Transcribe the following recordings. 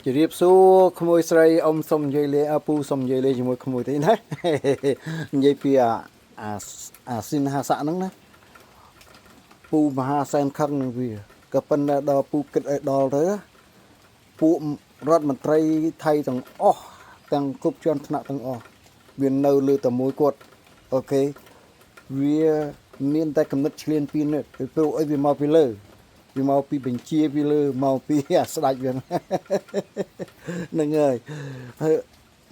ជម្រាបសួរក្មួយស្រីអ៊ំសុំនិយាយលេងអើពូសុំនិយាយលេងជាមួយក្មួយទេណា និយាយពីអាអាអាស៊ីនហាស័កហ្នឹងណាពូមហាសែនខឹងនឹងវាក៏ប៉ុន្តែដល់ពូគិតឲ្យដល់ទៅពួករដ្ឋមន្ត្រីថៃទាំងអស់ទាំងគ្រប់ជាន់ថ្នាក់ទាំងអស់វានៅលើតែមួយគាត់ okay វាមានតែកំណត់ឆ្លៀនពីនេះពីព្រោះអីវាមកពីលើវាមកពីបញ្ជាពីលើមកពីអាស្ដាច់វា ហ្នឹងហើយហើយ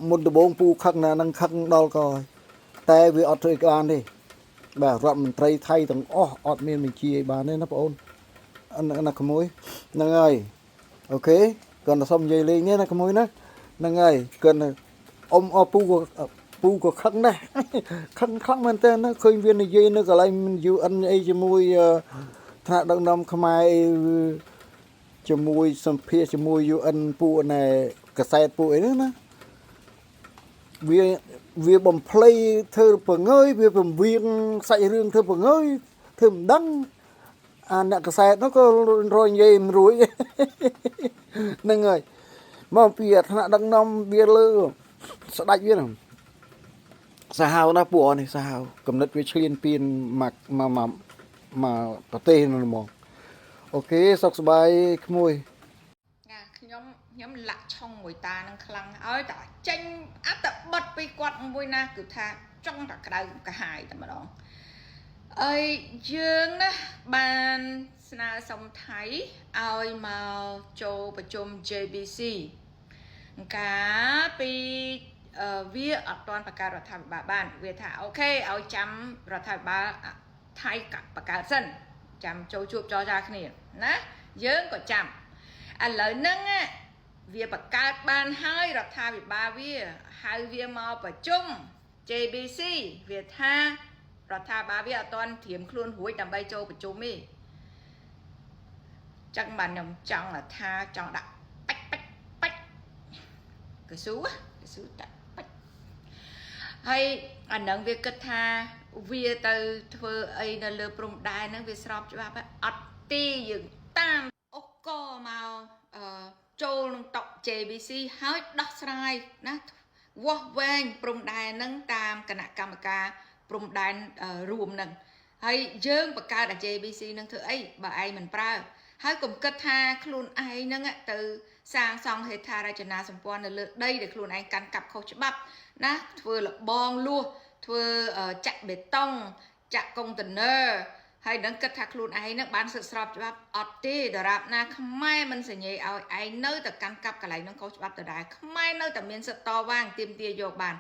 មុនដំបូងពូខឹងណានឹងខឹងដល់ក៏តែវាអត់ធ្វើបានទេបាទរដ្ឋមន្ត្រីថៃទាំងអស់អត់មានបញ្ជាឲ្យបានទេណាបងអូនអនណាក្មួយហ្នឹងហើយ okay គាត់តែសុំនិយាយលេងនេះណាក្មួយណាហ្នឹងហើយគាត់អ៊ំអពូក៏ពូក៏ខឹងដែរ ខឹងខ្លាំងមែនតើណាឃើញវានិយាយនៅកន្លែង UN អីជាមួយថ្នាក់ដឹកនាំខ្មែរអីជាមួយសម្ភារជាមួយ UN ពួកណែកសែតពួកអីហ្នឹងណាវាវាបំភ្លៃធ្វើប្រងើយវាពំវៀងសាច់រឿងធ្វើប្រងើយធ្វើមិនដឹងអាអ្នកកសែតនោះក៏រយនិយាយមិនរួច ហ្នឹងហើយមកពីអាថ្នាក់ដឹកនាំវាលើស្ដាច់វាហ្នឹងសាហាវណាស់ពួកនេះសាហាវកំណត់វាឆ្លៀនពៀនមកមកមកមកប្រទេសនោះហ្មង okay សុខសប្បាយក្មួយ ណាខ្ញុំខ្ញុំលាក់ឆុងមួយតានឹងខ្លាំងឲ្យតែចេញអត្តបិទពីគាត់មួយណាគឺថាចង់តែក្តៅកាហាយតែម្ដងអីយើងណាបានស្នើសុំថៃឲ្យមកចូលប្រជុំ JBC កាលពីវាអត់ទាន់បង្កើតរដ្ឋាភិបាលបានវាថា okay ឲ្យចាំរដ្ឋាភិបាលថៃបង្កើតសិនចាំចូលជួបចរចាគ្នាណាយើងក៏ចាំឥឡូវហ្នឹងវាបង្កើតបានហើយរដ្ឋាភិបាលវាហៅវាមកប្រជុំ JBC វាថារដ្ឋាភិបាលវាអត់ទាន់ត្រៀមខ្លួនរួចដើម្បីចូលប្រជុំទេចឹងបានខ្ញុំចង់ថាចង់ដាក់បាច់បាច់បាច់កស៊ូកស៊ូដាក់បាច់ហើយអានឹងវាគិតថាវាទៅធ្វើអីនៅលើព្រំដែនហ្នឹងវាស្របច្បាប់អត់ទីយើងតាមអុកកមកអឺចូលក្នុងតុ JBC ហើយដោះស្រាយណាវាស់វែងព្រំដែនហ្នឹងតាមគណៈកម្មការព្រំដែនរួមហ្នឹងហើយយើងបង្កើតអា JBC នឹងធ្វើអីបើឯងមិនប្រើហើយកុំគិតថាខ្លួនឯងហ្នឹងទៅសាងសង់ហេដ្ឋារចនាសម្ព័ន្ធនៅលើដីដែលខ្លួនឯងកាន់កាប់ខុសច្បាប់ណាធ្វើលបងលួសធ្វើចាក់បេតុងចាក់កុងតឺន័រហើយនឹងគិតថាខ្លួនឯងនឹងបានសិទ្ធិស្របច្បាប់អត់ទេដរាបណាខ្មែរមិនសញ្ញេឲ្យឯងនៅតែកាន់កាប់កន្លែងនឹងខុសច្បាប់ដដែលខ្មែរនៅតែមានសិទ្ធិតវ៉ាទាមទារយកបាន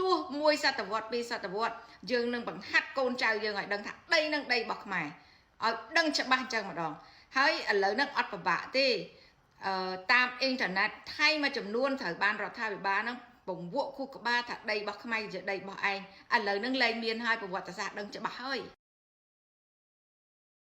ទោះមួយសតវត្សពីរសតវត្សយើងនឹងបង្ហាត់កូនចៅយើងឲ្យដឹងថាដីនឹងដីរបស់ខ្មែរឲ្យដឹងច្បាស់អញ្ចឹងម្ដងហើយឥឡូវហ្នឹងអត់ពិបាកទេអឺតាមអ៊ីនធឺណិតថៃមួយចំនួនត្រូវបានរដ្ឋាភិបាលហ្នឹងពង្វក់ខួរក្បាលថាដីរបស់ខ្មែរជាដីរបស់ឯងឥឡូវហ្នឹងលែងមានហើយប្រវត្តិសាស្ត្រដឹងច្បាស់ហើយ។